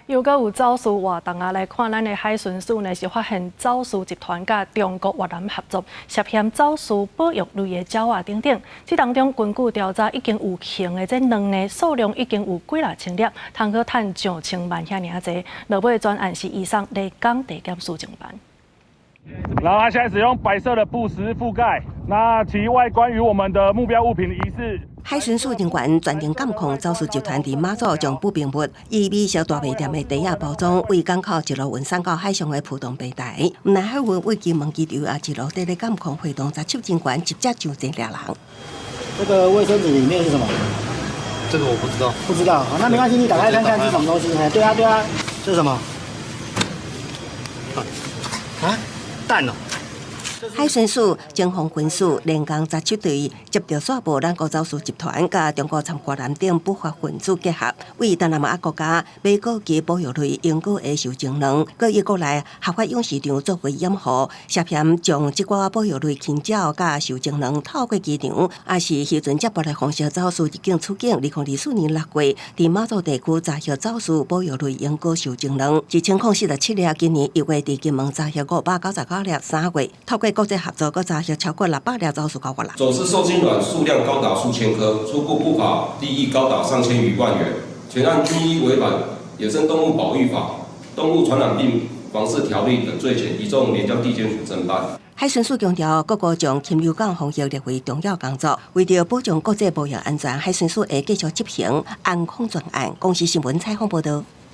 又閣有走私活動啊！來看咱的海巡署呢，是發現走私集團佮中國越南合作，涉嫌走私保育類的鳥仔等等。這當中根據調查，已經有形的這卵呢數量已經有幾若千粒，通好趁上千萬遐爾濟。落尾專案是移送麗江地檢署偵辦。然後它現在使用白色的布絲覆蓋，那其外觀與我們的目標物品疑似。海巡署人員全程監控走私集團佇馬祖將不明物以美食大賣店的袋仔包裝，為港口一路運送到海上的浮動平台。毋但海運為金門機場也一路佇咧監控會同查緝人員直接上前掠人。這個衛生紙裡面是什麼？這個我不知道。不知道，那沒關係，你打開看看是什麼東西。哎，對啊，對啊，這是什麼？啊？蛋哦。海巡署偵防分署連江查緝隊接著煞報，咱國走私集團佮中國參越南等不法分子結合，為東南亞國家買高級保育類鸚鵡的受精卵，閣以國內合法養殖場作為掩護，涉嫌將這寡保育類禽鳥佮受精卵透過機場，抑是漁船接駁的方式走私入境出境。2024年6月，佇馬祖地區查獲走私保育類鸚鵡受精卵1047粒。今年1月佇金門查獲599粒，3月透過國際合作，閣查獲超過600粒走私到越南。走私受精卵數量高達數千顆，初步不法利益高達上千餘萬元。全案均依違反《野生動物保育法》、《動物傳染病防治條例》等罪嫌，移送連江地檢署偵辦。海巡署強調，各國將禽流感防疫列為重要工作，為著保障國際貿易安全，海巡署會繼續執行安康專案。公視新聞採訪報導。